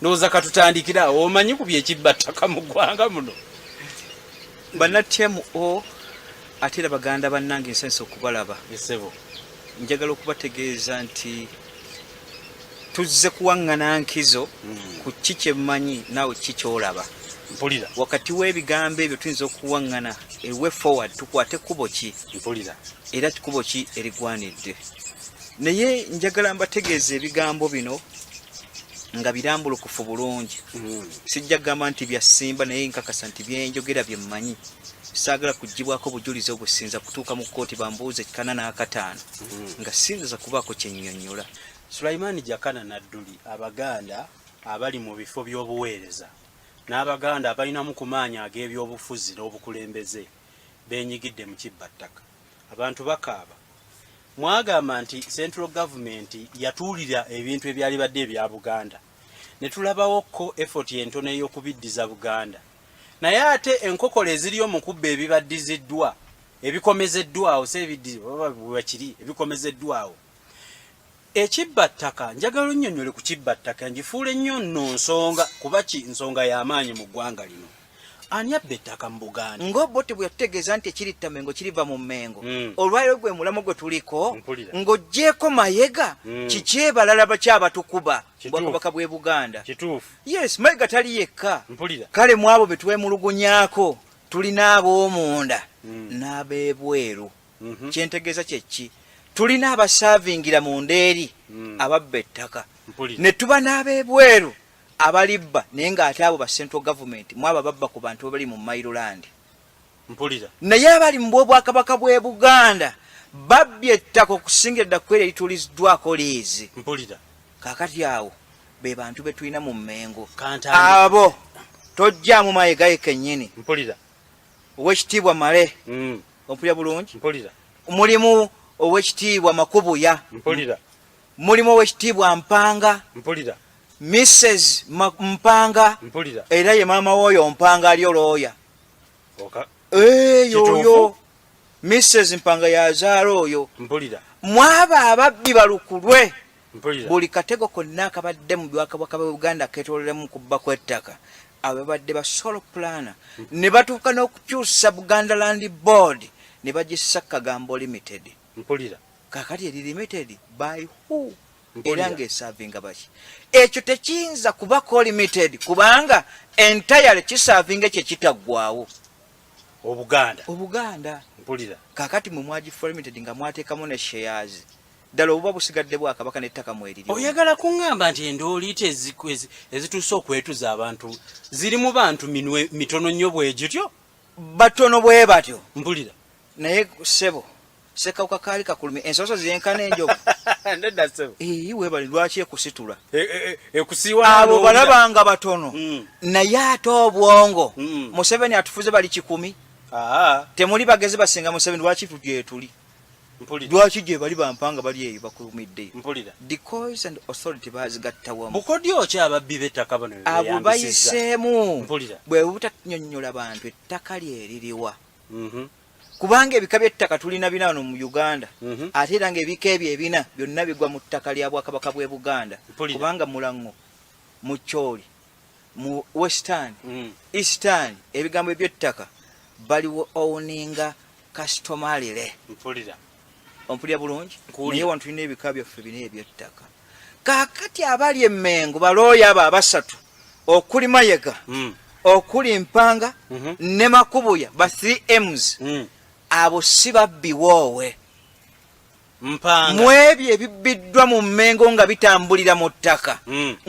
Ndowooza katutandikire awo. Omanyi ku byekibbattaka mu ggwanga muno? Banna TMO, ate era baganda bannange, nsanyuse okubalaba. Esebo. Njagala okubategeeza nti tuzze kuwaŋŋana nkizo ku ki kyemmanyi naawe ki kyolaba. Mpulira. Wakati w'ebigambo ebyo tuyinza okuwaŋŋana a way forward, tukwate kkubo ki? Mpulira. Era kkubo ki erigwanidde? Naye njagala mbategeeza ebigambo bino nga birambulukufu bulungi. Sijja kugamba nti bya ssimba, naye nkakasa nti byenjogera bye mmanyi. Saagala kuggyibwako bujulizi obwo, sinza kutuuka mu kkooti bambuuze kana n'akataano nga sinza kubaako kye nnyonnyola. Sulaiman Jakana Nadduli, Abaganda abali mu bifo by'obuweereza n'Abaganda abalinamu ku maanyi ag'ebyobufuzi n'obukulembeze beenyigidde mu kibbattaka. Abantu bakaaba. Mwagamba nti Central Government yatuulira ebintu ebyalibadde ebya Buganda ne tulabawo ko effort entono ey'okubiddiza Buganda. Naye ate enkokola eziriyo mu kubba ebibaddiziddwa, ebikomezeddwawo, si ebiddi, ebikomezeddwawo. Ekibbattaka, njagala onnyonnyole ku kibbattaka, ngifuule nnyo nno nsonga, kuba ki nsonga y'amaanyi mu ggwanga lino. Ani abba ettaka mu Buganda? Ng'Obote bwe yatutegeeza nti ekiritta Mmengo kiriva mu Mmengo. Olwaleero gwe mulamwa gwe tuliko, ng'oggyeeko Mayega, kiki ebalala bakyabatukuba Bwakabaka bw'e Buganda? Kituufu. Yes, Mayiga tali yekka. Mpulira. Kale mu abo be twemulugunyaako tulina ab'omunda n'ab'ebweru. Kyentegeeza kyeki? Tulina abasaavingira munda eri ababba ettaka, ne tuba n'ab'ebweru abalibba, naye ng'ate abo ba central government mu abo ababba ku bantu abali mu Mailoland. Mpulira. Naye abali mu bwobwakabaka bw'e Buganda babbye ettaka okusingira ddala kweri erituuliziddwako liizi. Mpulira. Kaakati awo be bantu be tulina mu Mmengo. Kantandike. Abo tojjaamu Mayiga ye kennyini. Mpulira. Owekitiibwa Male. Ompulira bulungi? Mpulira. Mulimu Owekitiibwa Makubuya. Mpulira. Mulimu Owekitiibwa Mpanga. Mpulira. Mrs Mpanga. Mpulira. Era ye maama w'oyo Mpanga ali olooya. Oka. Yoyo. Mrs Mpanga yazaala oyo. Mpulira. Mwaba ababbi balukulwe. Mpulira. Buli katego konna akabadde mu bwakabaka bwa Uganda keetoololemu kubba kw'ettaka, abo babadde ba solo planner ne batuuka n'okukyusa Buganda Land Board ne bagissa Kagambo Limited. Mpulira. Kaakati eri limited by who? Mpulira. Era ng'esaavinga baki? Ekyo tekiyinza kubako limited kubanga entirely kisaavinga ekyo ekitaggwawo. Obuganda. Obuganda. Mpulira. Kaakati mwe mwagifuula limited nga mwateekamu ne shares. Ddala obuba busigadde bwakabaka n'ettaka mweriri. Oyagala kuŋŋamba nti endooliita ezituuse okwetuza abantu ziri mu bantu minwe mitono nnyo bwe gityo? Batono bwe batyo. Mpulira. Naye ssebo, ssekawuka kaali kakulumye, ensonso zenkana enjovu. Nedda ssebo. Ee, weebale, lwaki ekusitula? Ekusiiwa Abo n'owulira. balaba nga batono. Naye ate obwongo, Museveni atufuze bali 100. Temuli bagezi basinga Museveni, lwaki gyetuli? Lwaki gye bali bampanga bali eyo bakumiddeyo? Mpulira. Decoys and authority bazigatta wamu. Bukodyo ki ababbi b'ettaka bano bwe Abo beeyambisizza? bayiseemu. Mpulira. Bwe butanyonnyola bantu ettaka lye eririwa. Kubanga ebika by'ettaka tulina bina wano mu Uganda. Ate era ng'ebika ebyo ebina byonna bigwa mu ttaka lya Bwakabaka bw'e Buganda. Kubanga Mulango, mu Choli, mu Western, Eastern, ebigambo eby'ettaka baliwo owninga customarily. Mpulira. Ompulira bulungi? Nkuwulira. Naye wano tulina ebika byaffe bina eby'ettaka. Kaakati abali e Mmengo balooya abo abasatu okuli Mayega, okuli Mpanga ne Makubuya ba 3Ms, abo si babbi woowe. Mpanga. Mu ebyo ebibbiddwa mu Mmengo nga bitambulira mu ttaka,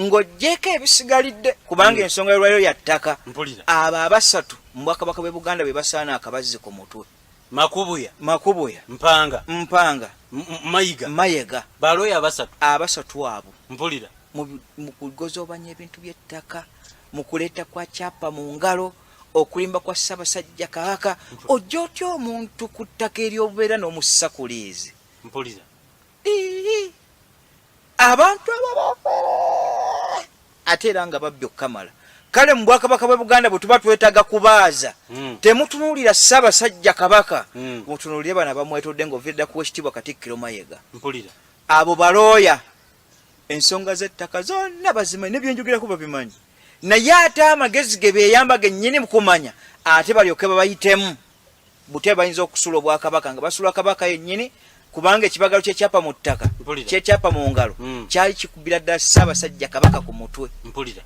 ng'oggyeeko ebisigalidde kubanga ensonga y'olwaliro ya ttaka, Mpulira. abo abasatu mu Bwakabaka bw'e Buganda be basaana akabazzi ku mutwe. Makubuya. Makubuya. Mpanga. Mpanga. Mayiga. Mayega. Balooya abasatu. Abasatu abo. Mpulira. Mu kugozobanya ebintu by'ettaka, mu kuleeta kwa kyapa mu ngalo, okulimba kwa Ssaabasajja Kabaka, ojja otya omuntu ku ttaka ery'obubeera n'omussa ku liizi? Mpulira. Ii. Abantu ababafere ate era nga babbi okukamala. Kale mu Bwakabaka bw'e Buganda bwe tuba twetaaga kubaaza, temutunuulira Ssaabasajja Kabaka, mutunuulire bano abamwetodde ng'oviira ddala ku Weekitiibwa Katikkiro Mayiga. Mpulira. Abo balooya. Ensonga z'ettaka zonna bazimanyi, nebyenjogerako babimanyi, naye ate amagezi ge beeyamba gennyini mu kumanya, ate balyoke babayitemu butya bayinza okusula obwakabaka nga basula kabaka yennyini, kubanga ekibagalo kyekyapa mu ttaka, kyekyapa mu ngalo, kyali kikubira ddala Ssaabasajja Kabaka ku mutwe.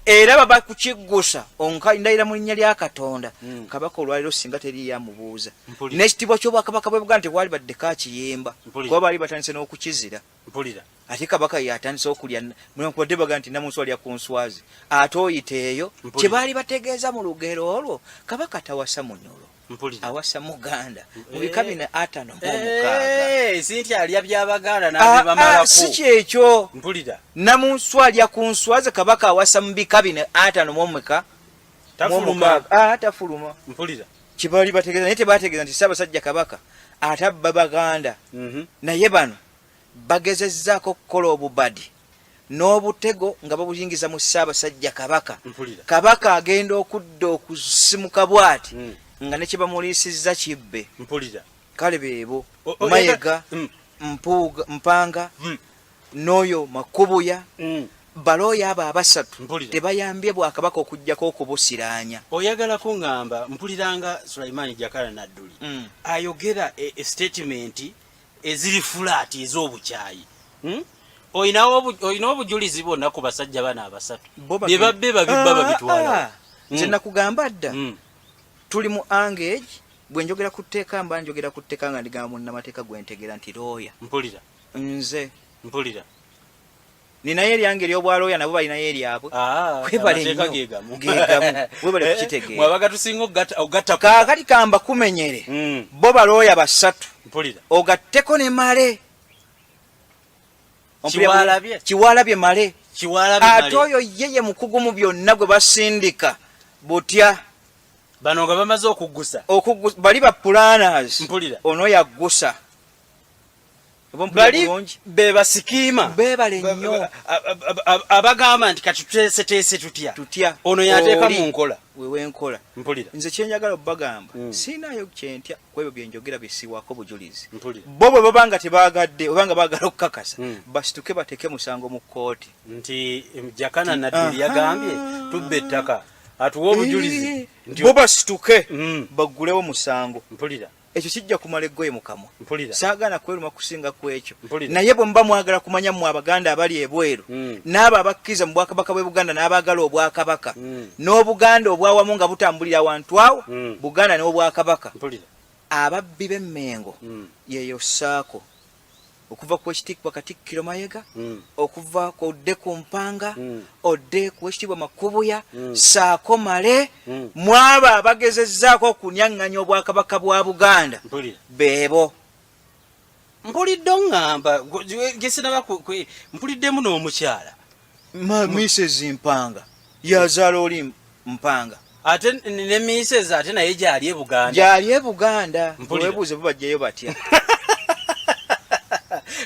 Era baba kukiggusa ndayira mu linnya lya Katonda, kabaka olwaliro singa teriiyo amubuuza, n'ekitiibwa ky'obwakabaka bwe Buganda tewali baddeko akiyimba, kuba baali batandise n'okukizira. Ate kabaka yatandise okulya, newankubadde baga nti namunswa alya ku nswazi, ate oyita eyo kye baali bategeeza mu lugero olwo, kabaka tawasa Munyolo, awasa Muganda mu bika bino 56. Si nti alya byabaganda n'abibamalako. Si kyekyo. Namunswa alya ku nswazi, kabaka awasa mu bika bino ataano mu omeka. Tafuluma. Tafuluma. Kye baali bategeeza, naye tebategeeza nti Ssaabasajja Kabaka atabba Baganda. Naye bano bagezezzaako okukola obubadi n'obutego nga babuyingiza mu Ssaabasajja Kabaka. Kabaka agenda okudda okusimuka bw'ati, nga ne kye bamuliisizza kibbe. Kale beebo Mayega, Mpuuga, Mpanga, n'oyo Makubuya, balooya abo abasatu tebayambye bwakabaka okuggyako okubusiraanya. Oyagala kuŋŋamba mpuliranga Sulaiman Jakana Nadduli ayogera statement eziri flat ez'obukyayi. Olina obujulizi bwonna ku basajja bano abasatu bye babbe babibba babitwala? Nze nakugamba dda, tuli mu angage. Bwe njogera ku tteeka, mba njogera ku tteeka nga ndigamba munnamateeka gwe ntegeera nti looya. Mpulira. Nze Mpulira. Ninayo eryange ery'obwalooya, nabo balinayo eryabwe. Webale Amateeka nnyo. Gegamu. Gegamu, webale kukitegeera. Mwabaga tusinga ogatta. Kaakati kamba kumenyere, bo balooya basatu, ogatteko ne Male. Kiwalabye. Kiwalabye Male. Kiwalabye. Ate oyo ye ye mukugu mu byonna gwe basindika butya. Bano nga bamaze okuggusa. Bali ba planners. Ono yaggusa. Bali be basikiima. Beebale nnyo. Abagamba nti kati tuteeseteese tutya. Tutya. Ono yateeka mu nkola. Wewenkola. Nze kyenjagala obbagamba, siinayo kyentya ku ebyo byenjogera byesiwaako bujulizi. Bo bwe baba nga tebaagadde oba nga baagala okukakasa, basituke bateeke musango mu kkooti. Nti Jakana Nadduli yagambye tubba ettaka, atuwe obujulizi. Bo basituke baggulewo musango. Ekyo kijja kumala eggoye mu kamwa. Saagala kweruma kusinga ku ekyo. Naye bwe muba mwagala kumanya, mmwe Abaganda abali ebweru, n'abo abakkiriza mu bwakabaka bw'e Buganda n'abaagala obwakabaka n'Obuganda obwawamu nga butambulira awantu awo, Buganda n'obwakabaka, ababbi b'Emmengo yeyo Saako, okuva ku Ekitiibwa Katikkiro Mayega, okuva odde ku Mpanga, odde ku Ekitiibwa Makubuya, Saako Male, mwabo abagezezzaako okunyaŋŋanya obwakabaka bwa Buganda, beebo. Mpulidde oŋŋamba gesinaba, mpuliddemu n'omukyala. Mrs Mpanga yazaala oli Mpanga. Ate ne Mrs ate naye gyali e Buganda. Gyali e Buganda. Webuuze bubajjayo batya.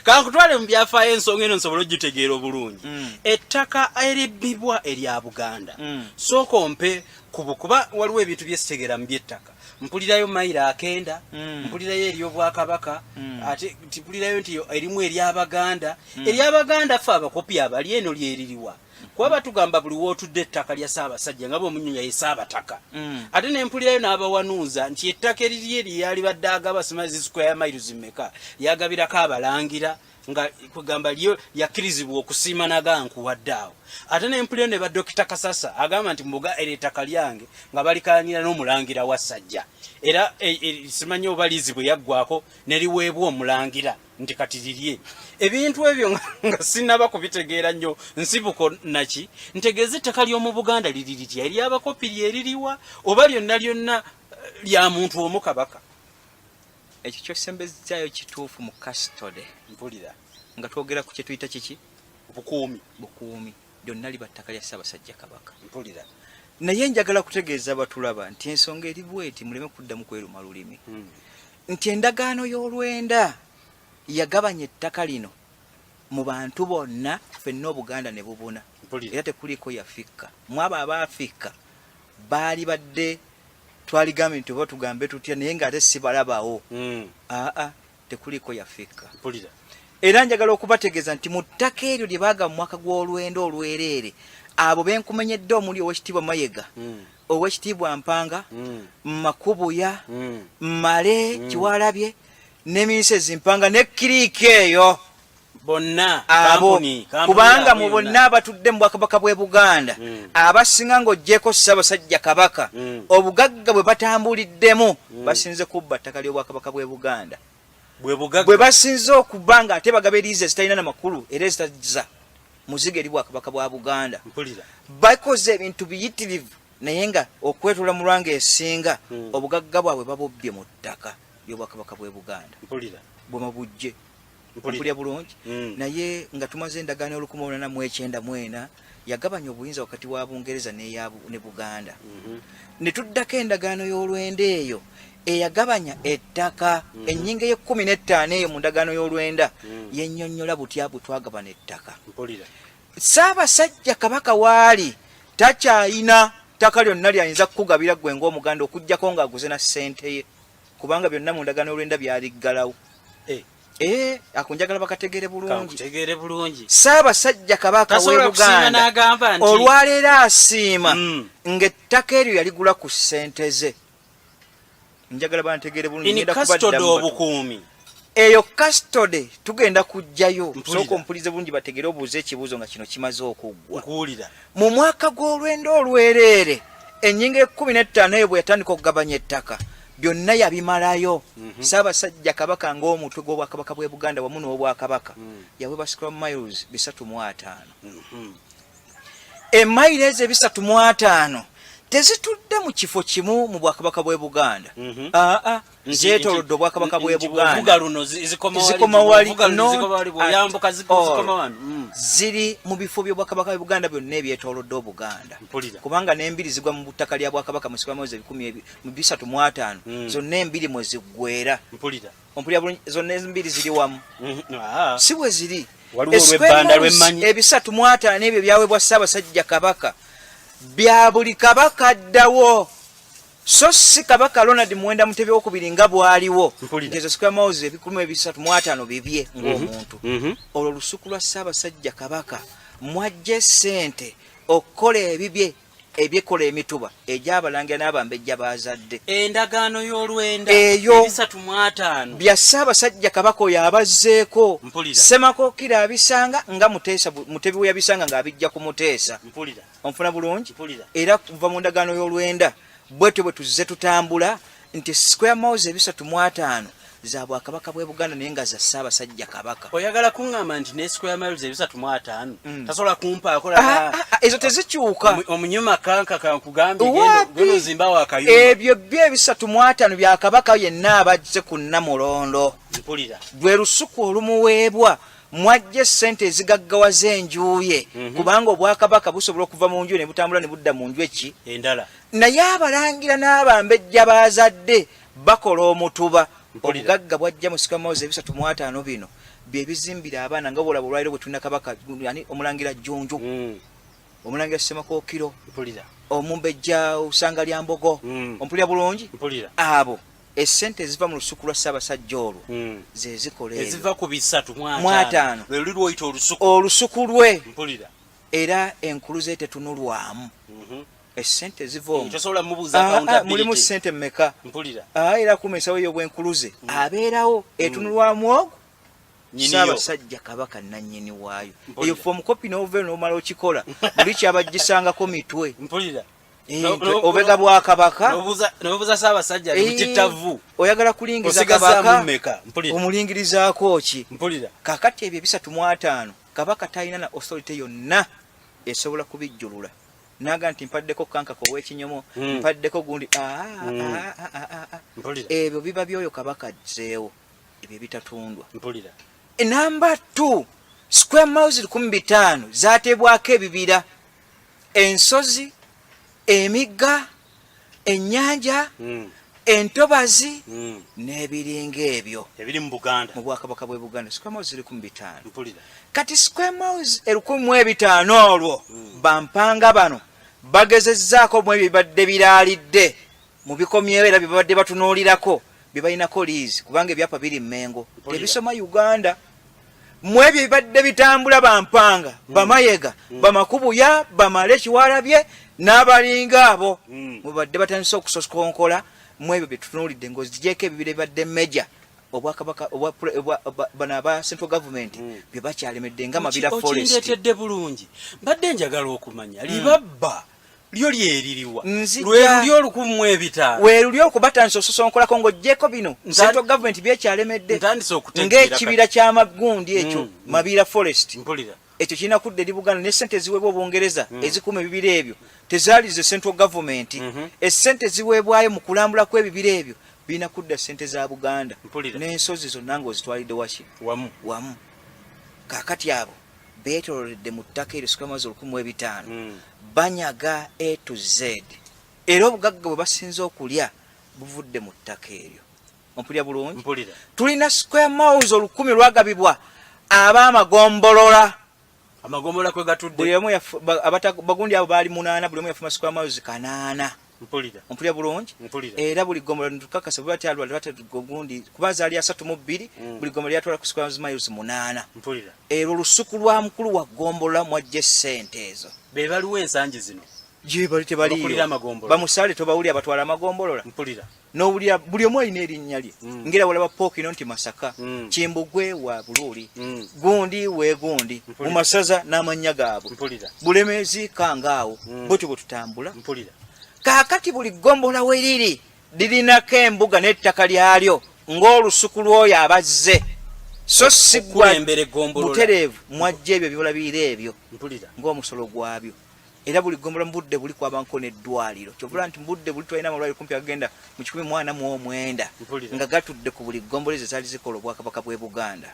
Kankutwale mu byafaayo ensonga eno nsobole ogitegeera obulungi. Ettaka eribbibwa erya Buganda, sooka ompe kubo, kuba waliwo ebintu byesitegeera mu by'ettaka. Mpulirayo mayiro akenda, mpulirayo ery'obwakabaka, ate mpulirayo nti erimu ery'Abaganda. Ery'Abaganda ffe abakopi abali eno lyeririwa? Kuba batugamba buli wootudde ettaka lya Ssaabasajja nga bwemunyonya ye Ssaabataka. Ate nempulirayo n'abawanuuza nti ettaka eriri eryalibadde agaba, simanyi square miles mmeka, lyagabirako abalangira, nga kugamba lyo lyakkirizibwa okusiima nagankuwadde awo. Ate nempulirayo ne badokita Kasasa agamba nti mbuga era ettaka lyange, nga balikaanira n'omulangira wa Ssajja, era simanyi oba liizi bwe yaggwako ne liweebwa omulangira nti kati lirye. Ebintu ebyo nga sinaba kubitegeera nnyo nsibuko naki. Ntegeeza, ettaka ly'omu Buganda liri litya? Eryabakopi lyeririwa, oba lyonna lyonna lya muntu omu, kabaka? Ekyo kyosembezaayo kituufu mu custody. Mpulira. Nga twogera ku kye tuyita kiki? Bukuumi. Bukuumi. Lyonna liba ttaka lya Ssaabasajja Kabaka. Mpulira. Naye njagala kutegeeza abatulaba nti ensonga eri bweti, muleme kuddamu kweruma lulimi, nti endagaano y'olwenda yagabanya ettaka lino mu bantu bonna, ffenna Obuganda ne bubuna, era tekuliiko yafikka. Mwabo abaafikka baali badde twaligambye nti oba tugambe tutya, naye ng'ate sibalabawo. Aa, tekuliiko yafikka. Era njagala okubategeeza nti mu ttaka eryo lye baagaba mu mwaka gw'olwenda olwereere, abo be nkumenyedde omuli Owekitiibwa Mayega, Owekitiibwa Mpanga, Makubuya, Male, Kiwalabye ne Minisezi Mpanga ne kiriiki eyo bonna abo, kampuni kubanga yaabwe mu bonna yonna. abatudde mu bwakabaka bw'e Buganda abasinga ng'oggyeeko Ssaabasajja Kabaka, obugagga bwe batambuliddemu basinze kubba ttaka ly'obwakabaka bw'e Buganda. Bwe bugagga. Bwe basinze okuba nga ate bagaba eriizi ezitalina na makulu era ezitazza muzigo eri bwakabaka bwa Buganda. Mpulira. Bakoze ebintu biyitirivu naye nga okwetoola mu lwanga esinga obugagga bwabwe babubbye mu ttaka ly'obwakabaka bw'e Buganda. Mpulira. Bwe mabujje. Mpulira. Mpulira bulungi. Naye nga tumaze endagaano y'olukumi olunana mu ekyenda mu ena yagabanya obuyinza wakati wa Bungereza ne Buganda. Ne tuddako endagaano y'olwenda eyo eyagabanya ettaka, ennyingo ey'ekkumi n'ettaano eyo mu ndagaano y'olwenda yennyonnyola butya bwe twagabana ettaka. Mpulira. Ssaabasajja Kabaka waali takyayina ttaka lyonna lyayinza kukugabira ggwe ng'Omuganda okuggyako ng'aguze na ssente ye, kubanga byonna mu ndagaano y'olwenda byaliggalawo. Ako njagala bakategeere bulungi. Kankutegeere bulungi. Ssaabasajja Kabaka w'e Tasobola kusiima Buganda n'agamba nti olwaleero asiima ng'ettaka eryo yaligula ku ssente ze. Njagala bantegeere bulungi, In ngenda custody kubaddamu batu. obukuumi. Eyo custody tugenda kujjayo. Mpulira. Sooka ompulize bulungi bategeere, obuuze ekibuuzo nga kino kimaze okuggwa. Nkuwulira. Mu mwaka gw'olwenda olwereere ennyingo ekkumi n'ettaano eyo bwe yatandika okugabanya ettaka byonna yabimalayo. Ssaabasajja Kabaka ng'omutwe gw'obwakabaka bw'e Buganda wamu n'obwakabaka yaweebwa square miles 350. Emayiro ezo 350 tezitudde mu kifo kimu mu bwakabaka bw'e Buganda. Aa, zeetoolodde obwakabaka bw'e Nti Buganda. bw'ovuga luno zikoma wali, Zikoma wali, bw'ovuga luno not zikoma wali, at bw'oyambuka all. zikoma wano. Ziri mu bifo by'obwakabaka bw'e Buganda byonna ebyetoolodde Obuganda. Mpulira. Kubanga n'embiri zigwa mu ttaka lya bwakabaka mu square miles ebikumi mu 350. Zonna embiri mwe ziggweera. Mpulira. Ompulira bulungi, zonna embiri ziri wamu. Si bwe ziri. Waliwo Square olw'ebbanda miles lw'emmanyi. 350 ebyo byaweebwa Ssaabasajja Kabaka bya buli kabaka addawo, so si Kabaka Ronald Muwenda Mutebi owokubiri nga bw'aliwo. Mpulira. Nti ezo square miles 350 bibye ng'omuntu. Olwo lusuku lwa Ssaabasajja Kabaka mwajja essente okukola ebibye ebyekola emituba egy'abalangira n'abambejja baazadde. Endagaano y'olwenda Eyo. 350. Bya Ssaabasajja Kabaka oyo abazzeeko. Mpulira. Ssemakookiro abisanga nga Muteesa Mutebi we yabisanga ng'abijja ku Muteesa. Mpulira. Onfuna bulungi? Mpulira. Era kuva mu ndagaano y'olwenda bwetyo bwe tuzze tutambula nti square miles 350 za bwakabaka bw'e Buganda naye nga za Ssaabasajja Kabaka. Oyagala kuŋŋamba nti ne square miles 350 tasobola kumpaako? Ezo tezikyuka. Omunyuma kanka kankugambye Wapi? genda ozimbawo akayumba. Ebyo byo 350 bya kabaka yenna abazze ku Nnamulondo. Mpulira. Lwe lusuku olumuweebwa mwajja essente ezigaggawaza enju ye, kubanga obwakabaka busobola okuva mu nju ne butambula ne budda mu nju eki endala. Naye abalangira n'abambejja bazadde bakola omutuba. Mpulira. Obugagga bwajja mu square miles 350 bino bye bizimbira abaana nga bwolaba olwaliro bwe tulina kabaka ani, omulangira Jjunju, omulangira Ssemakookiro, Mpulira. omumbejja Osanga lya Mbogo. Ompulira bulungi? Mpulira. Abo essente eziva mu lusuku lwa Ssaabasajja olwo ze zikola ebyo. Eziva ku 350. Mu ataano. Lwe luli lwoyita olusuku. Olusuku lwe. Mpulira. Era enkulu ze tetunulwamu. Essente eziva omwo Tosobola mubuuza accountability. Mulimu ssente mmeka? Mpulira. Era kuma ensawo y'obwenkuluze abeerawo etunulwamu ogwo Nnyiniyo. Ssaabasajja Kabaka nannyini waayo. Mpulira. Eyo form copy n'ova n'omala okikola buli kyabagisangako mitwe. Mpulira. Obega bwa kabaka. N'obuuza Ssaabasajja ali mu kittavu. Oyagala kulingiza Osigazaamu kabaka, mmeka? Mpulira. omulingirizaako ki? Mpulira. Kakati ebyo 350 kabaka talina na authority yonna esobola kubijjulula naga nti mpaddeko kankaka ow'ekinyomo, mpaddeko gundi. Mpulira. Ebyo biba byoyo kabaka azzeewo, ebyo ebitatundwa. Mpulira. Namba 2, square miles 5,000 zateebwako ebibira, ensozi, emigga, ennyanja, entobazi n'ebiringa ebyo. Ebiri mu Buganda. Mu bwakabaka bw'e Buganda square miles 5,000. Mpulira. Kati square miles 5,000 olwo bampanga bano bagezezzaako mu ebyo bibadde biraalidde mu bikomyewo era bye babadde batunuulirako bye balinako liizi, kubanga ebyapa biri Mmengo. Mpulira. Tebisoma Uganda. Mu ebyo bibadde bitambula, bampanga, bamayega, bamakubuya, bamale kiwalabye n'abalinga abo, mubadde batandise okusoskonkola mu ebyo byetutunuulidde ng'ozigyeko ebibira ebibadde meja obwakabaka bano aba central government bye bakyalemedde nga Mabira Forest. Okindeetedde bulungi. Mbadde njagala okumanya libabba lyo lyeririwa? Lwe luli 1005? Weeruli okubatandisa ososonkolako ng'oggyeko bino central government byekyalemedde, Ntandise okutegeera. ng'ekibira ky'amagundi ekyo, Mabira Forest, Mpulira. ekyo kirina kudda eri Buganda, ne sente eziweebwa Obungereza ezikuuma ebibira ebyo tezaali ze central government. Esente ziweebwayo mu kulambula kw'ebibira ebyo birina kudda sente za Buganda. N'ensozi zonna ng'ozitwalidde waki? Wamu. Wamu. Kaakati abo beetololedde mu ttaka eryo square miles 1005. Banyaga A to Z, era obugagga bwe basinze okulya buvudde mu ttaka eryo. Ompulira bulungi? Mpulira. Tulina square miles 1000 lwagabibwa ab'amagombolola. Amagombolola kwe gatudde. Buli omu bagundi abo baali munaana, buli omu yafuma square miles 800. Mpulira. Ompulira bulungi? Mpulira. Era buli ggombolola ntukakasa bwe batyalwa gundi, kuba zaali 32, buli ggombolola lyatwala ku square miles 8. Mpulira. Era olusuku lwa mukulu wa ggombolola mwajja essente ezo. Be baliwo ensangi zino? Gyebali. Abakulira Tebaliyo. Amagombolola. Bamusaale tobawulira batwala amagombolola. Mpulira. N'owulira buli omu alina erinnya lye, ngera walaba Pookino nti Masaka, Kimbugwe wa Buluuli, gundi weegundi mu masaza n'amannya gaabwe. Mpulira. Bulemeezi kangaawo. Bwetyo bwe tutambula. Mpulira. Kaakati buli ggombolola we liri lirinako embuga n'ettaka lyalyo ng'olusuku lw'oyo abazze, so si gwa Okukulembera eggombolola. Butereevu mwajja ebyo byolabirira ebyo Mpulira. ng'omusolo gwabyo. Era buli ggombolola mu budde buli kwabanko n'eddwaliro, kyovula nti mu budde buli twalina amalwaliro kumpi agenda mu 149 Mpulira. nga gatudde ku buli ggombolola ezo ezaali zikola obwakabaka bw'e Buganda.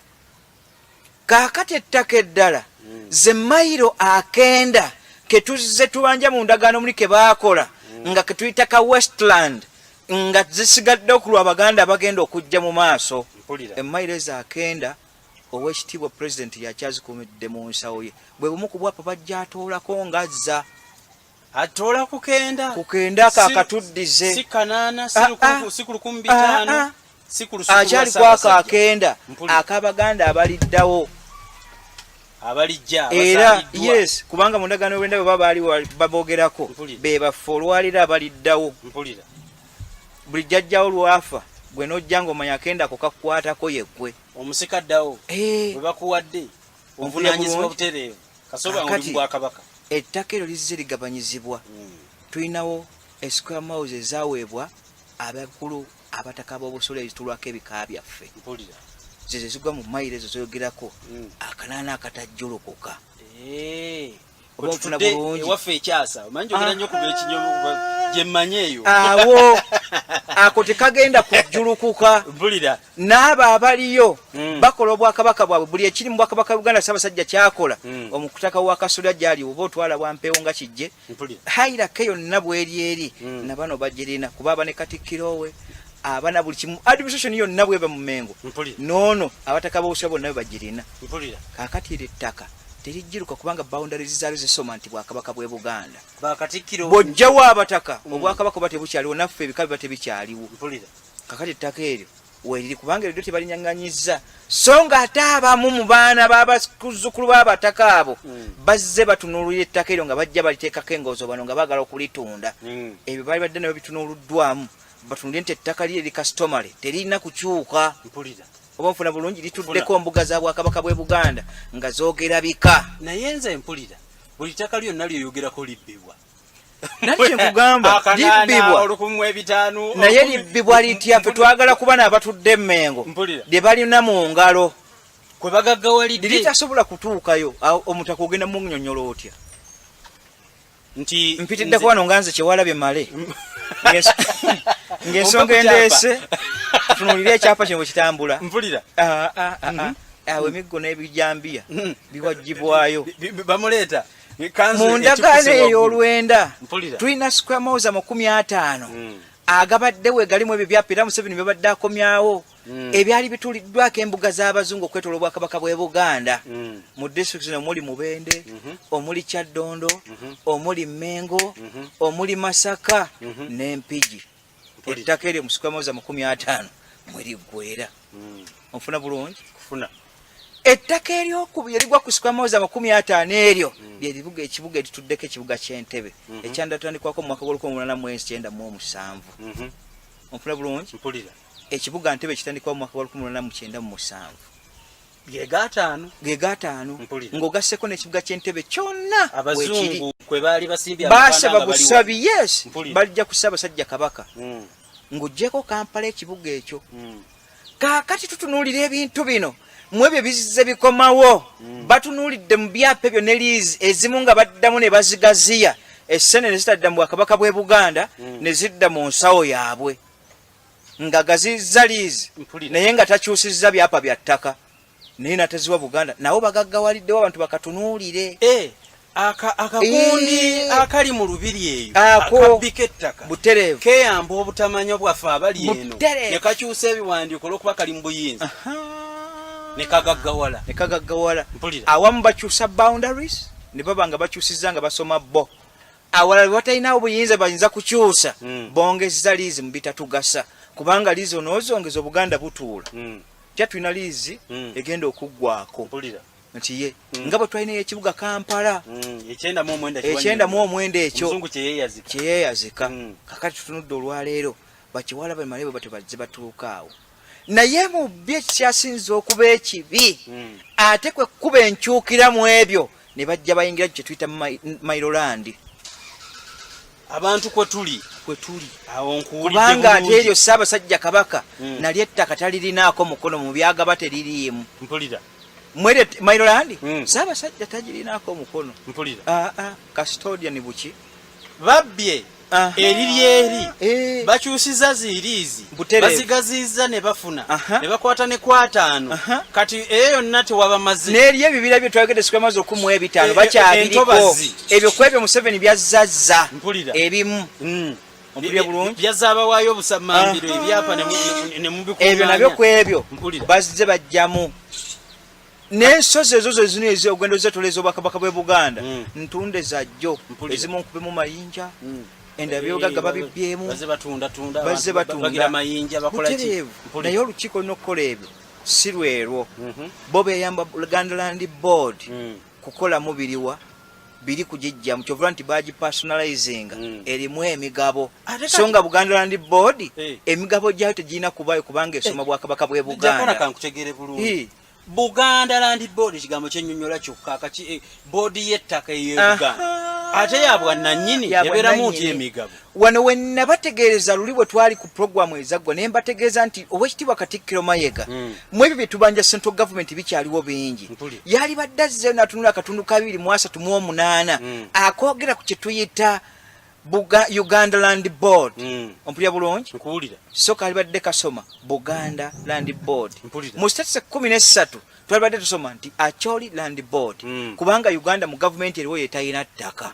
Kaakati ettaka eddala ze mayiro akenda ketuzze tubanja mu ndagaano muli ke baakola nga ketuyita ka Westland, nga zisigadde okulwa Abaganda abagenda okujja mu maaso. Mpulira. Emayiro ezo akenda owekitiibwa Pulezidenti yakyazikuumidde mu nsawo ye, bwe bumu ku bwapa bajja atoolako ng'azza. Atoola ku kenda? Ku kenda ako akatuddize. Si kanaana, si Ah, ah. si ku 1005, Ah, ah. si ku lusuku lwa Akyali kwako. Ssaabasajja. Akenda Mpulira. ak'Abaganda abaliddawo. Abalijja. Era Abazaaliddwa. yes, kubanga mu ndagaano y'olwenda bwe baba baali baboogerako, Mpulira. be baffe olwaliro abaliddawo. Mpulira. Buli jjajjawo lwafa, gwe n'ojja ng'omanya akenda ako kakukwatako yeggwe. Omusika ddawo. Eh. Bwe bakuwadde Ompulira obuvunaanyizibwa bulungi? butereevu kasoba nga oli Kaakati, mu bwakabaka. ettaka eryo lizze ligabanyizibwa. Tulinawo square miles ezaweebwa abakulu abataka b'obusolya ezitulwako ebika byaffe. Mpulira. Zezo ezigwa mu mayiro ezo zoyogerako 800 akatajjulukuka. Eh. Oba onfuna Bwe tutudde bulungi? Ewaffe ekyasa, omanyi njogera nnyo kuba ekinyomo gye mmanyi eyo. Awo ako tekagenda kujjulukuka. Mpulira. N'abo abaliyo bakola obwakabaka bwabwe, buli ekiri mu bwakabaka bwa Buganda Ssaabasajja kyakola. Omukutaka wa Kasolya gyali oba otwala bwampeewo nga kijje, Mpulira. Hairake yonna bweri eri, nabano bagirina kuba aba ne katikkiro we, abana buli kimu, administration yonna bweba mu Mengo. Mpulira. Noono abataka b'obusolya bonna bwe bagirina. Mpulira. Kaakati eryo ettaka terijjiruka kubanga boundaries zaalyo zisoma nti bwakabaka bw'e Buganda. Bakatikkiro. Bw'ojjawo abataka, obwakabaka buba tebukyaliwo, naffe ebika biba tebikyaliwo. Mpulira. Kakati ettaka eryo weriri kubanga eryo tebalinyanganyizza, so nga ate abamu mu baana b'abazzukulu b'abataka abo bazze batunuulira ettaka eryo nga bajja baliteekako engoozo bano nga baagala okulitunda. Ebyo baali badde nabyo bitunuuluddwamu, batunulire nti ettaka liri eri customary teririna kukyuka. Mpulira. Oba nfuna bulungi? Lituddeko mbuga za bwakabaka bw'e Buganda nga zoogera bika. Naye nze mpulira buli ttaka lyonna lyoyogerako libbibwa. Nati kyenkugamba, 800, libbibwa. 1005. Naye libbibwa litya? Ffe twagala kuba n'abatudde emmengo Mpulira. lye balina mu ngalo Kwe bagaggawalidde. Liritasobola kutuukayo. Awo omutaka ogenda munnyonnyola otya? Nti mpitiddeko wano nga nze kyewalabye male ng'ensonga Ompe ku kyapa. endeese, tunuulire ekyapa kino bwe kitambula. Mpulira. Ah, ah, ah, ah. Awo emiggo n'ebijambiya biwagibwayo. Bamuleeta Kanzu Mu ndagaano etikuse waggulu. ey'olwenda Mpulira. tulina square miles 50 agabadde we galimu ebyo byapa, era Museveni byabadde akomyawo ebyali bituliddwako embuga z'abazungu okwetola obwakabaka bw'e Buganda. Mu district zino omuli Mubende, omuli Kyaddondo, omuli Mengo, omuli Masaka n'Empigi. Mpulira. Ettaka eryo mu square miles 50 mweriggwera. Onfuna bulungi? Kufuna. Ettaka eryokubiri erigwa ku square miles 50 eryo lye libuga ekibuga ekituddeko ekibuga ky'Entebe, ekyandatandikwaako mu mwaka gw'olukumi mu lunaana mu ekyenda mu omusanvu. Onfuna bulungi? Mpulira. Ekibuga Ntebe kitandikwawo mu mwaka gwa 1897. Ge gaataano. Ge gaataano. Mpulira. Ng'ogasseko n'ekibuga ky'Entebe kyonna weekiri. Abazungu kwe baali basimbye amapanda Baasaba nga baliwo. busabi, yes. Mpulira. Balijja ku Ssaabasajja Kabaka. Ng'oggyeko Kampala ekibuga ekyo. Kaakati tutunuulira ebintu bino mu ebyo bizze bikomawo. Batunuulidde mu byapa ebyo ne liizi ezimu nga baddamu ne bazigaziya, essene ne zitadda mu bwakabaka bw'e Buganda, ne zidda mu nsawo yaabwe nga gazizza liizi, naye nga takyusizza byapa bya ttaka, naye n'ataziwa Buganda. Nabo bagaggawaliddewo, abantu bakatunuulire. Akakundi akali mu lubiri eyo, Ako. akabbi k'ettaka Butereevu. Keyamba obutamanya bwaffe abali eno, Butereevu. ne kakyusa ebiwandiiko olw'okuba kali mu buyinza, ne kagaggawala. Ne kagaggawala. Mpulira. Awamu bakyusa boundaries ne baba nga bakyusizza nga basoma bo, awalala bwe batalinawo buyinza bayinza kukyusa, bongezza liizi mu bitatugasa, kubanga liizi onoozongeza Obuganda butuula. Tya tulina liizi egenda okuggwako. Mpulira. Nti ye nga bwe twalina ekibuga Kampala, 99. 99 ekyo. Omuzungu kyeyeyazika. Kyeyeyazika. Kakati tutunudde olwaleero, bakiwala bemale bwe batyo bazze batuuka awo, naye mu byo ekikyasinza okuba ekibi, ate kwe kkuba enkyukira mu ebyo ne bajja bayingira kye tuyita mailo land. Abantu kwe tuli. Kwe tuli. Awo nkuwulidde Kubanga ate bulungi. eryo Ssaabasajja Kabaka nalyo ettaka talirinaako mukono, mu byagaba teririimu. Mpulira. Mwere mailo land, Ssaabasajja tagirinaako omukono. Mpulira. Aa, custodian buki? Babbye eriri eri, bakyusiza ziiriizi, Butereevu. bazigaziizza ne bafuna, ne bakwata ne kwataano. Kati eyo yonna tewaba mazzi. N'eri ebibira bye twayogedde, square miles 15,000, bakyabiriko. Entobazi. Ebyo ku ebyo Museveni byazzazza Mpulira. ebimu. Ompulira bulungi? Byazza abawaayo obusamambiro, ebyapa ne mubikuŋŋaanya. Ebyo nabyo ku ebyo Mpulira. bazze bajjamu n'ensozi ezo zo zino ezi ogenda ozetoleza obwakabaka bw'e Buganda, ntunde zajjo. Mpulira. Ezimu nkubemu mayinja, endala byobugagga babibbyemu. Bazze batundatunda, Bazze abantu batunda. bagira mayinja, bakola ki? Butereevu. Mpulira. Naye olukiiko olina okukola ebyo si lwerwo. Bo beyamba Buganda Land Board kukolamu biriwa biri kugijjamu, kyovula nti bagipersonalizinga, erimu emigabo. Ate So nga Buganda Land Board, emigabo gyayo tegirina kubaayo kubanga esoma bwakabaka bw'e Jakana, Buganda. kankutegere bulungi. Buganda Land Board ekigambo kyennyonnyola kyokka, akaki boodi y'ettaka ey'e Buganda, ate ya bwannannyini, Ya ebeeramu nti bwannannyini. emigabo. Wano we nabategeereza luli bwe twali ku programu ezaggwa, naye mbategeeza nti Owekitiibwa Katikkiro Mayega, mu ebyo bye tubanja central government bikyaliwo bingi. Mpulira. Yali badde azzeeyo n'atunula akatundu ka 238, akoogera ku kye tuyita Uganda Land Board. Ompulira bulungi? Nkuwulira. So kalibadde kasoma Buganda Land Board. Mpulira. Mu states 13 twalibadde tusoma nti Acholi Land Board, kubanga Uganda mu gavumenti eriwo yetalina ttaka.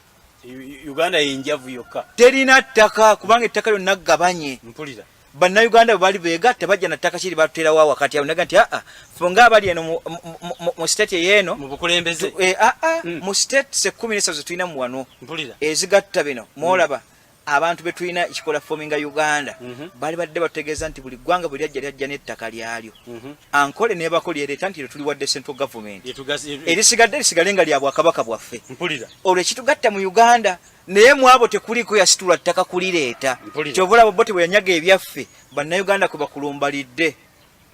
Uganda yenjavu yokka. Terina ttaka, kubanga ettaka lyonna gabanye. Mpulira. Bannayuganda bwe bali beegatta bajja na ttaka kiri batuteerawo wakati awo, naga nti aa, ffe ng'abali eno mu state ey'eno Mu bukulembeze. Aa, mu states 13 zetulina mu wano Mpulira. ezigatta bino mwolaba abantu be tulina ekikola forminga Uganda, bali badde bategeeza nti buli ggwanga bwe lyajja, lyajja n'ettaka lyalyo. Ankole nebako lyereeta nti tuli wadde central government, erisigadde lisigale nga lya bwakabaka bwaffe. Mpulira. Olwo ekitugatta mu Uganda, naye mu abo tekuliko yasitula ttaka kulireeta. Mpulira. Kyova olaba bo tebwe yanyaga ebyaffe, Bannayuganda kwe bakulumbalidde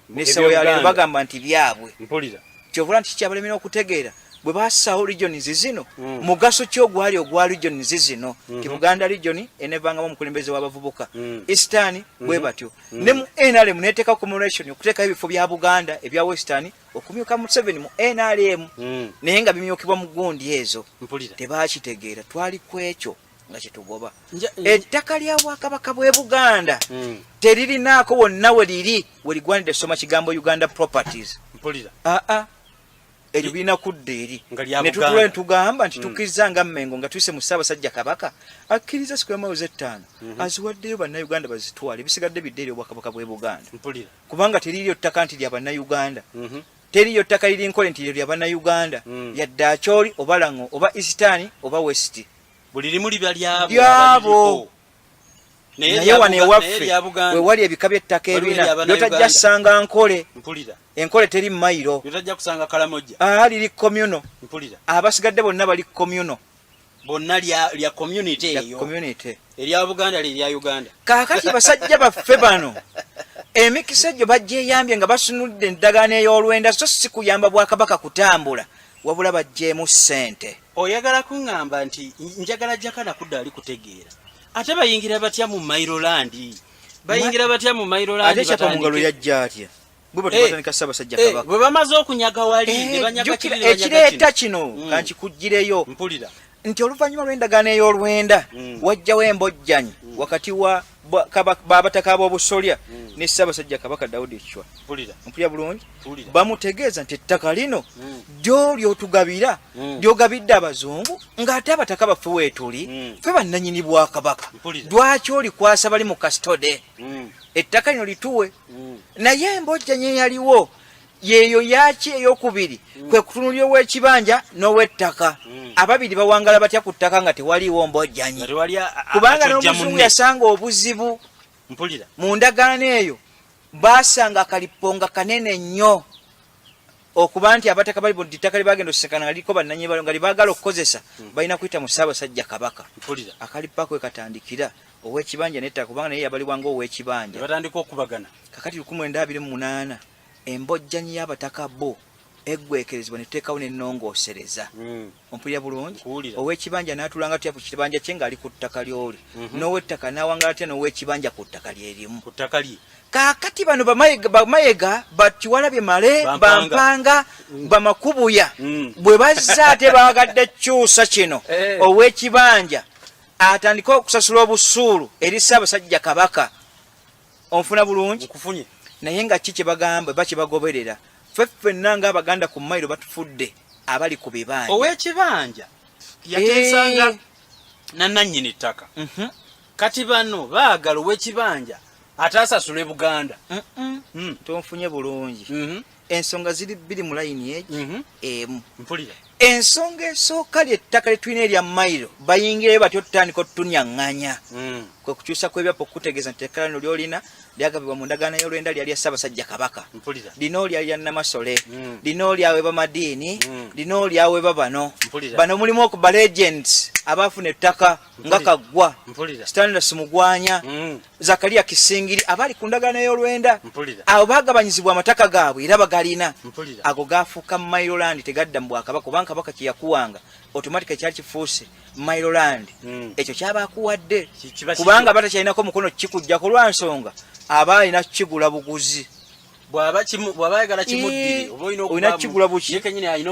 nesawo yaleero, Eby'Uganda. bagamba nti byabwe. Mpulira. Kyova olaba nti kikyabalemera okutegeera bwe bassaawo regions zino, mugaso ki ogwali ogwa regions zino, ti Buganda region enevangamu omukulembeze w'abavubuka, Eastern bwe batyo, ne mu NRM neteeka commemoration okuteekayo ebifo bya Buganda ebya Western okumyuka Museveni mu NRM, naye nga bimyukibwa mu gundi ezo. Mpulira. Tebakitegeera, twali ku ekyo nga kyetugoba. Nja Ettaka lya bwakabaka bw'e Buganda teririnaako wonna we liri we ligwanidde soma kigambo Uganda properties. Mpulira. Aa, eryo birina kudda eri. Nga lya Ne tutula Buganda. ne tugamba nti tukkiriza nga Mmengo nga tuyise mu Ssaabasajja Kabaka akkiriza square miles 5 aziwaddeyo Bannayuganda bazitwale, ebisigadde bidde eri obwakabaka bw'e Buganda, kubanga teririyo ttaka nti lya Bannayuganda. Teriyo ttaka liri nkole nti lyo lya Bannayuganda, yadde Acholi oba Lango oba Eastern oba West. Buli limu liba lyabo. Lyabo. Abaliriko. Naye wano ewaffe wewali ebika by'ettaka ebina, lyotajja ssanga Nkole. Enkole teri mayiro, liri communal. Abasigadde bonna bali communal. Bonna lya community eyo. Community. Erya Buganda lirya Uganda. Kaakati basajja baffe bano emikisa egyo bajjeyambye nga basunudde endagaano ey'olwenda, so si kuyamba bwakabaka kutambula, wabula bajjeemu ssente. Oyagala kuŋŋamba nti njagala Jakana kudda ali kutegeera, ate bayingira batya mu mailo land? Bayingira batya mu mailo land? Ate kyapa mu ngalo yajja atya? Bwe batandika Ssaabasajja Kabaka bwe bamaze okunyaga wali ne banyaga kiri ne banyaga ekireeta kino, kankikuggireyo. Mpulira. Nti oluvannyuma lw'endagaano ey'olwenda wajjawo embojjanyi wakati wa b'abataka ab'obusolya ne Ssaabasajja Kabaka Daudi Chwa. Mpulira bulungi? Bamutegeeza nti ettaka lino lyo ly'otugabira, ly'ogabidde abazungu, ng'ate abataka baffe weetuli, ffe bannannyini bwakabaka, lwaki olikwasa bali mu custody? Ettaka lino lituwe. Naye embojjanyi eyaliwo yeeyo yaki eyokubiri, kwe kutunulira ow'ekibanja n'ow'ettaka. Ababiri bawangala batya ku ttaka nga tewaliiwo mbojjanyi? Kubanga n'omuzungu yasanga obuzibu mu ndagaano eyo, baasanga akalipo nga kanene nnyo, okuba nti abataka bali ttaka lye bagenda okusinkana nga liriko bannannyini balyo nga lyebaagala okukozesa, balina kuyita mu Ssaabasajja Kabaka. Akalipo ako katandikira ow'ekibanja n'ettaka, kubanga naye yabalibwa ng'ow'ekibanja. Batandika okubagana. Kakati 1928 embojjanyi y'abataka bo eggwekerezebwa ne tuteekawo n'ennongoosereza. Ompulira bulungi? Ow'ekibanja n'atulanga atya ku kibanja kye ng'ali ku ttaka ly'oli, n'ow'ettaka n'awangala atya n'ow'ekibanja ku ttaka lyerimu? Ku ttaka lye. Kaakati bano Bamayega, Bakiwalabye Male, Bampanga, Bamakubuya, bwe bazza ate baagadde kyusa kino, ow'ekibanja atandike okusasula obusuulu eri Ssaabasajja Kabaka. Onfuna bulungi? Naye nga ki kye bagamba ba kye bagoberera? Ffe ffenna ng'Abaganda ku mayiro batufudde abali ku bibanja. Ow'ekibanja yateesanga nannannyini ttaka. Kati bano baagala ow'ekibanja ate asasule Buganda. Tonfunye bulungi. Ensonga ziri bbiri mu layini egi emu. Mpulira. Ensonga esooka, lyettaka lyetulina erya mayiro, bayingirayo batya otutandika otutunyaŋŋanya? Kwe kukyusa kw'ebyapa, okukutegeeza nti ettaka lino lyolina lyagabibwa mu ndagaano y'olwenda, lyali lya Ssaabasajja Kabaka, lino lyali lya Namasole, lino lyaweebwa madiini, lino lyaweebwa bano. Bano mulimu okuba legends abaafuna ettaka nga Kaggwa, Stanlas Mugwanya, Zakariya Kisingiri, abali ku ndagaano y'olwenda. Abo bagabanyizibwa amataka gaabwe era bagalina. Ago gafuuka mailo land, tegadda mu bwakabaka, kubanga Kabaka kyeyakuwanga automatic kyali kifuuse mailo land. Ekyo kyaba akuwadde, kubanga batakyalinako mukono kikujjako lwa nsonga aba alina kukigula buguzi. Bw'aba ayagala kimuddire, oba olina kukigula buki.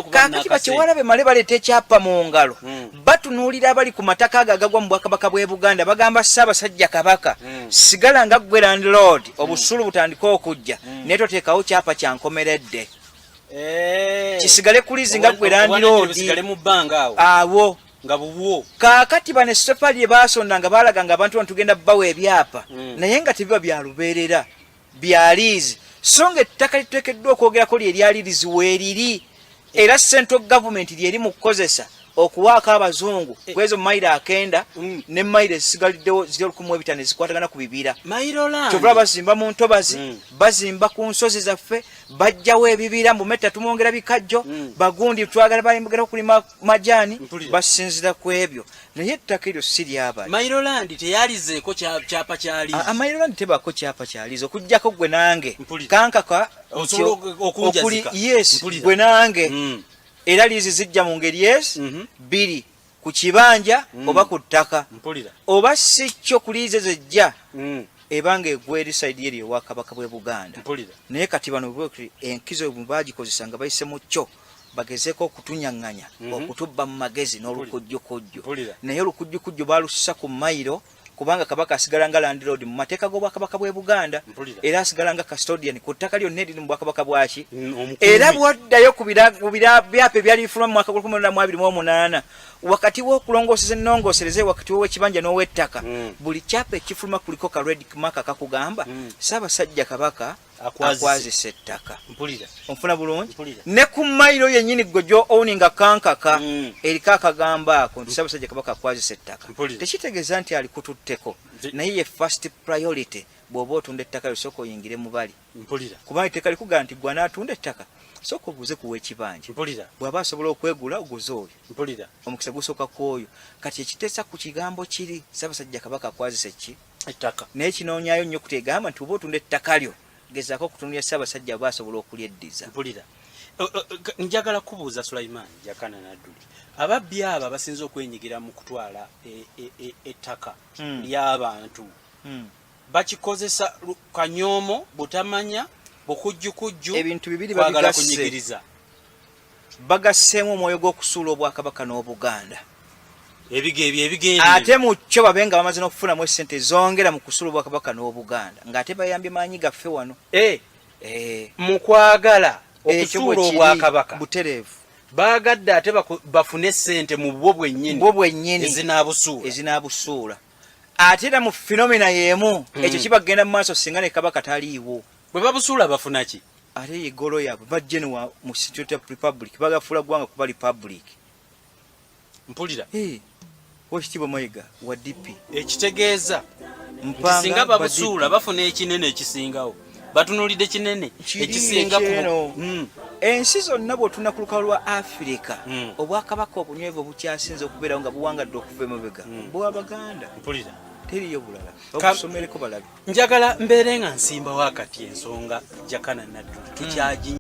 Kaakati Bakyewalabe Male baleeta ekyapa mu ngalo, batunuulira abali ku mataka ago agagwa mu bwakabaka bw'e Buganda, bagamba Ssaabasajja Kabaka, sigala nga ggwe landlord, obusuulu butandike okujja, naye toteekawo kyapa kya nkomeredde, kisigale ku lease nga ggwe landlord awo nga bubwo. Kaakati bano essofali lye baasonda nga baalaga nga abantu bano tugenda bawa ebyapa, naye nga tebiba bya lubeerera, bya liizi, so nga ettaka lituteekeddwa okwogerako lye lya liizi weeriri, era central government lyeri mu kukozesa okuwaako abazungu kwezo mayiro akenda ne mayiro ezisigaliddewo ziri 1500 ezikwatagana ku bibira. Kyovula bazimba mu ntobazi, bazimba ku nsozi zaffe, bajjawo ebibira mbu metta tumwongera bikajjo, bagundi twagala bayembugera okulima majaani, basinzira ku ebyo, naye ettaka eryo si lyabali. Mailo land teyalizeeko kyapa kya liizi. Mailo land tebaako kyapa kya liizi okuggyako gwe nange kankaka. Yes, gwe nange. Era liizi zijja mu ngeri ezi bbiri: ku kibanja oba ku ttaka. Oba si kyo, ku liizi zijja ebanga egwa eri side eri ewakabaka bwe Buganda. Naye kati bano enkizo bagikozesa nga bayise mu kyo bagezeeko okutunyaŋŋanya, okutubba mu magezi n'olukujjukujju. Naye olukujjukujju balussa ku mayiro, kubanga Kabaka asigala nga landlord mu mateeka g'obwakabaka bw'e Buganda, era asigala nga custodian ku ttaka lyonna eriri mu bwakabaka bwaki. Era bwoddayo ku byapa ebyali bifuluma mu mwaka gwa 1928 wakati w'okulongooseza ennongoosereze wakati w'owekibanja n'ow'ettaka, buli kyapa ekifuluma kuliko ka red mark akakugamba Ssaabasajja Kabaka akwazisa ettaka. Onfuna bulungi? Ne ku mayiro yennyini gwe gyo owninga kankaka, eriko akagambo ako nti Ssaabasajja Kabaka akwazisa ettaka. Tekitegeeza nti alikututteko. Naye ye first priority, bw'oba otunda ettaka lyo, sooka oyingire mu bali. Mpulira. Kubanga etteeka likugamba nti gwe anaatunda ettaka, sooka obuuze ku w'ekibanja. Mpulira. Bw'aba asobola okwegula, oguze oyo. Mpulira. Omukisa gusooka ku oyo. Kati ekiteesa ku kigambo kiri, Ssaabasajja Kabaka akwazisa ki? Ettaka. Naye kinoonyayo nnyo kutegamba nti oba otunda ettaka lyo, gezaako okutunulira Ssaabasajja aba asobola okulyeddiza. Mpulira. Njagala kubuuza Sulaiman Jakana Nadduli, ababbi abo abasinze okwenyigira mu kutwala ettaka ly'abantu bakikozesa kanyoomo, butamanya, bukujjukujju, Ebintu bibiri kwagala babigasse. kunyigiriza? Bagasseemu omwoyo gw'okusuula obwakabaka n'Obuganda. Ebyo ebigenda Ate mu kyo babe nga bamaze n'okufunamu essente zongera mu kusuula obwakabaka n'Obuganda, ng'ate bayambye maanyi gaffe wano. Mu kwagala Ekyo bwe okusuula kiri, obwakabaka, butereevu. Baagadde ate bafune sente mu bwo bwennyini bwo bwennyini ezinaabusuula. Ezinaabusuula. Ate era mu phenomena y'emu, ekyo kibagenda mu maaso singa ne Kabaka taliiwo. Bwe babusuula bafuna ki? Ate ye goal yaabwe bajje mu Institute of Republic, bagafuula ggwanga kuba republic. Mpulira. Owekitiibwa Mayiga wa DP. Ekitegeeza nti Mpanga singa ba babusuula, DP. bafuna ekinene ekisingawo. Batunulidde kinene Kiri ekisinga ku ekyeno. Ensi zonna bw'otuna ku lukalu lwa Afirika, obwakabaka obunywevu obukyasinze okubeerawo nga buwangadde okuva emabega bw'Abaganda. Mpulira. Teriyo bulala. Bakusomereko balabe. Njagala mbeere nga nsimbawo akati ensonga. Jakana Nadduli, tukyagi